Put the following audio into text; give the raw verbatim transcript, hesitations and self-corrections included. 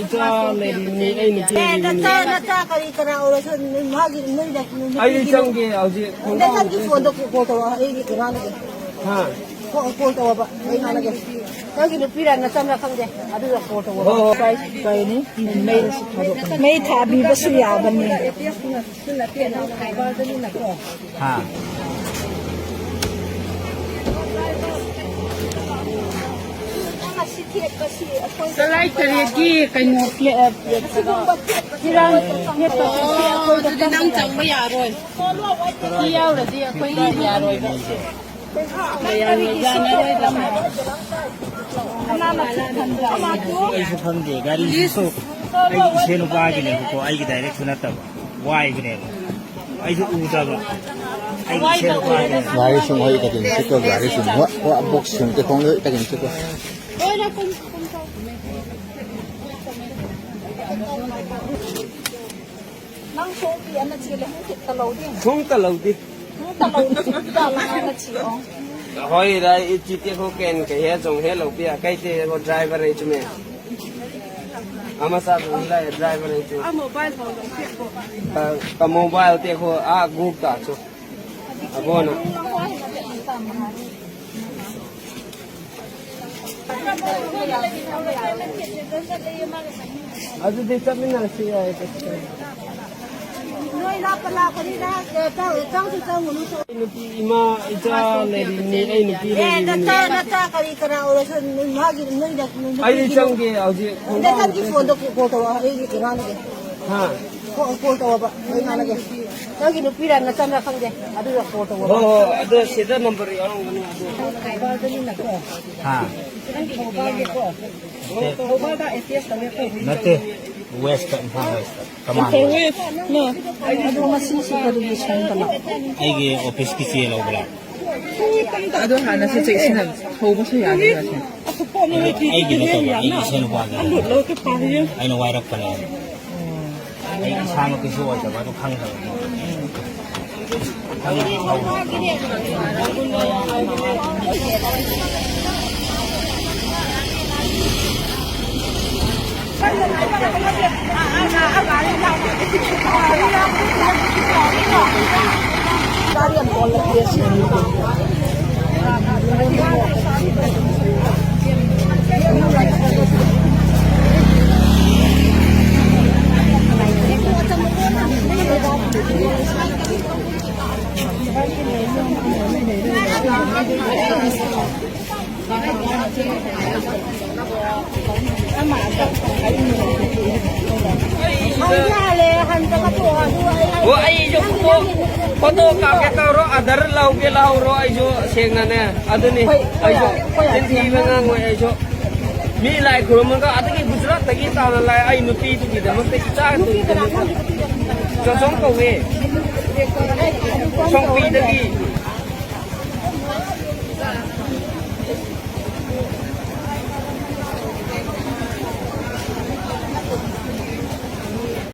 ꯏꯆꯥ ꯂꯩꯔꯤꯕꯅꯤ, ꯑꯩ ꯅꯨꯄꯤ ꯑꯦ, ꯂꯩꯔꯤꯕꯅꯤ꯫ ꯅꯆꯥ, ꯅꯆꯥ ꯀꯔꯤ ꯀꯔꯥ ꯑꯣꯏꯔꯁꯨ ꯅꯣꯏ ꯃꯥꯒꯤ, ꯅꯣꯏꯅ, ꯅꯨꯄꯤꯒꯤ ꯑꯩꯗꯤ ꯆꯪꯒꯦ ꯍꯧꯖꯤꯛ ꯅꯆꯥꯒꯤ ꯈꯣꯡꯒ꯭ꯔꯥꯎ ꯐꯣꯟꯗꯣ ꯀꯣꯜ ꯇꯧꯔꯛꯑꯣ, ꯑꯩꯒꯤ ꯀꯅꯥꯅꯣ? ꯍꯥ? ꯀꯣ-, ꯀꯣꯜ ꯇꯧꯑꯣꯕ, ꯑꯩ ꯉꯥꯡꯅꯒꯦ꯫ ꯅꯪꯒꯤ ꯅꯨꯄꯤꯔ ꯅꯆꯥꯅ ꯈꯪꯗꯦ, ꯑꯗꯨꯒ ꯀꯣꯜ ꯇꯧꯑꯣꯕ꯫ ꯍꯣꯏ, ꯍꯣꯏ, ꯍꯣꯏ꯫ ꯀꯩꯅꯤ? ꯃꯩ ꯊꯥꯕꯤꯕꯁꯨ ꯌꯥꯕꯅꯤ꯫ ꯍꯥ꯫ ꯀꯂꯥꯏ ꯇꯔꯦꯠꯀꯤ ꯀꯩꯅꯣ ꯄ꯭ꯂꯦ-, ꯑ, ꯄꯤꯔꯥꯡ ꯊꯦꯠꯄꯁꯤꯡꯁꯦ ꯑꯩꯈꯣꯏꯗ ꯑꯗꯨꯗꯤ ꯅꯪ ꯆꯪꯕ ꯌꯥꯔꯣꯏ꯫ ꯁꯤ ꯌꯥꯎꯔꯗꯤ ꯑꯩꯈꯣꯏ ꯌꯥꯔꯣꯏꯕ꯫ ꯃꯌꯥꯝꯅ ꯌꯥꯅꯔꯣꯏꯕ꯫ ꯑꯩꯁꯨ ꯈꯪꯗꯦ, ꯒꯥꯔꯤꯁꯤꯁꯨ ꯑꯩꯒꯤ ꯏꯁꯦ ꯅꯨꯄꯥꯒꯤꯅꯦꯕꯀꯣ, ꯑꯩꯒꯤ ꯗꯥꯏꯔꯦꯛꯁꯨ ꯅꯠꯇꯕ, ꯋꯥꯏꯕꯅꯦꯕ꯫ ꯑꯩꯁꯨ ꯎꯗꯕ꯫ ꯑꯩꯒꯤ ꯏꯁꯦ ꯅꯨꯄꯥꯒꯤꯅꯦ꯫ ꯒꯥꯔꯤ ꯁꯨꯝ ꯍꯣꯏ ꯀꯩꯀꯩ ꯆꯤꯛꯄ, ꯒꯥꯔꯤ ꯁꯨꯝ ꯍꯣꯏ, ꯍꯣꯏ, ꯕꯣꯛꯁ ꯁꯨꯝ ꯇꯦꯛꯈꯣꯡ ꯂꯣꯏ ꯀꯩꯀꯩ ꯆꯤꯛꯄ꯫ ꯅꯪ ꯁꯣꯛꯄꯤ ꯑꯃ ꯆꯦꯜꯂꯦ, ꯅꯪ ꯈꯨꯠꯇ ꯂꯧꯗꯦ꯫ ꯈꯣꯡꯇ ꯂꯧꯗꯦ꯫ ꯅꯪ ꯇ ꯂꯧꯗꯦ, ꯈꯨꯠꯇ ꯂꯧꯗꯦ, ꯆꯦꯜꯂꯣ꯫ ꯍꯣꯏ, ꯔꯥꯏ, ꯏꯆꯤ ꯇꯦꯛꯈꯣ ꯀꯦꯟ ꯀꯩ ꯍꯦ ꯆꯣꯡ ꯍꯦ ꯂꯧꯕꯤ ꯌꯥ ꯀꯩ ꯇꯦ ꯍꯣ ꯗ꯭ꯔꯥꯏꯚꯔ ꯍꯦ ꯆꯨꯝꯃꯦ꯫ ꯑꯃ ꯆꯥ ꯗꯨ ꯂꯥꯏ ꯗ꯭ꯔꯥꯏꯚꯔ ꯍꯦ ꯆꯨꯝꯃꯦ꯫ ꯑ ꯃꯣꯕꯥꯏꯜ ꯐꯣꯟ ꯂꯧꯊꯣꯛꯀꯣ꯫ ꯑ, ꯑ ꯃꯣꯕꯥꯏꯜ ꯇꯦꯛꯈꯣ ꯑ ꯒꯨꯞ ꯇꯥ ꯆꯣ꯫ ꯑꯕꯣꯅ꯫ ꯑꯗꯨꯗꯤ ꯆꯠꯃꯤꯟꯅꯔꯁꯤ ꯌꯥꯏ, ꯀꯩꯁꯨ ꯀꯥꯏꯗꯦ꯫ ꯅꯣꯏ ꯂꯥꯞꯄ ꯂꯥꯞꯄꯅꯤꯅ, ꯆꯪ-, ꯆꯪꯁꯨ ꯆꯪꯉꯨꯅꯨ꯫ ꯑꯩ ꯅꯨꯄꯤ ꯏꯃꯥ ꯏꯆꯥ ꯂꯩꯔꯤꯅꯤ, ꯑꯩ ꯅꯨꯄꯤ ꯑꯦ, ꯂꯩꯔꯤꯅꯤ꯫ ꯅꯆꯥ, ꯅꯆꯥ ꯀꯔꯤ ꯀꯔꯥ ꯑꯣꯏꯔꯁꯨ ꯅꯣꯏ ꯃꯥꯒꯤ, ꯅꯣꯏꯅ, ꯅꯣꯏ ꯑꯩꯗꯤ ꯅꯨꯄꯤꯒꯤ ꯆꯪꯒꯦ ꯍꯧꯖꯤꯛ꯫ ꯅꯆꯥꯒꯤ ꯐꯣꯟꯗꯣ ꯀꯣꯜ ꯇꯧꯔꯛꯑꯣ, ꯑꯩꯒꯤ ꯏꯃꯥꯅꯒꯤ꯫ ꯍꯥ? ꯀꯣ-, ꯀꯣꯜ ꯇꯧꯑꯣꯕ, ꯑꯩ ꯉꯥꯡꯅꯒꯦ꯫ ꯅꯪꯒꯤ ꯅꯨꯄꯤꯔ ꯅꯆꯟꯔ ꯈꯪꯗꯦ, ꯑꯗꯨꯒ ꯀꯣꯜ ꯇꯧꯑꯣꯕ꯫ ꯍꯣꯏ, ꯍꯣꯏ, ꯑꯗꯨ ꯁꯤꯗ ꯅꯝꯕꯔ ꯌꯥꯎꯔꯝꯒꯅꯤ, ꯑꯗꯨ꯫ ꯊꯧꯕꯥꯜꯗꯅꯤꯅꯀꯣ꯫ ꯍꯥ꯫ ꯅꯪꯒꯤ ꯊꯧꯕꯥꯜꯒꯤꯀꯣ꯫ ꯊꯧꯕꯥꯜꯗ ꯑꯦꯇꯦꯁ ꯇꯧꯋꯦ ꯑꯩꯈꯣꯏ꯫ ꯅꯠꯇꯦ, ꯋꯦꯁꯇ, ꯏꯝꯐꯥꯜ ꯋꯦꯁꯇ꯫ ꯀꯃꯥꯟ꯫ ꯑꯗꯣ ꯉꯁꯤꯁꯤ ꯀꯔꯤꯒꯤ ꯁꯪꯗꯅꯣ? ꯑꯩꯒꯤ ꯑꯣꯐꯤꯁꯀꯤ ꯆꯦ ꯂꯧꯕ꯭ꯔꯥ? ꯑꯗꯣ ꯍꯥꯟꯅ ꯁꯤ ꯆꯦꯛꯁꯤꯟꯅ ꯍꯧꯕꯁꯨ ꯌꯥꯗꯦꯕ ꯁꯦ꯫ ꯑꯩꯒꯤ ꯅꯠꯇꯕ, ꯑꯩꯒꯤ ꯏꯆꯥ ꯅꯨꯄꯥꯒꯤ꯫ ꯑꯩꯅ ꯋꯥꯏꯔꯛꯄꯅꯦ꯫ ꯑꯩ ꯏꯁꯥꯃꯛꯀꯤꯁꯨ ꯑꯣꯏꯗꯕ ꯑꯗꯨ ꯈꯪꯗꯕ꯫ ꯑꯣ, ꯑꯩꯁꯨ ꯐꯣꯇꯣ, ꯐꯣꯇꯣ ꯀꯥꯞꯀꯦ ꯇꯧꯔꯣ, ꯑꯙꯔ ꯂꯧꯒꯦ ꯂꯥꯎꯔꯣ, ꯑꯩꯁꯨ ꯁꯦꯡꯅꯅꯦ꯫ ꯑꯗꯨꯅꯤ, ꯍꯣꯏ, ꯍꯣꯏ, ꯑꯩꯁꯨ ꯍꯣꯏ, ꯍꯣꯏ꯫ ꯆꯤꯟ ꯊꯤꯕ ꯉꯥꯡꯉꯣꯏ ꯑꯩꯁꯨ꯫ ꯃꯤ ꯂꯥꯏ ꯈꯨꯔꯨꯝꯃꯒ ꯑꯗꯒꯤ ꯒꯨꯖꯔꯥꯠꯇꯒꯤ ꯇꯥꯅ ꯂꯥꯛꯑꯦ, ꯑꯩ ꯅꯨꯄꯤꯗꯨꯒꯤꯗꯃꯛꯇ, ꯏꯆꯥꯗꯨꯒꯤꯗꯃꯛꯇ꯫ ꯆꯣꯆꯣꯝ ꯀꯧꯋꯦ꯫ ꯁꯣꯡꯄꯤꯗꯒꯤ꯫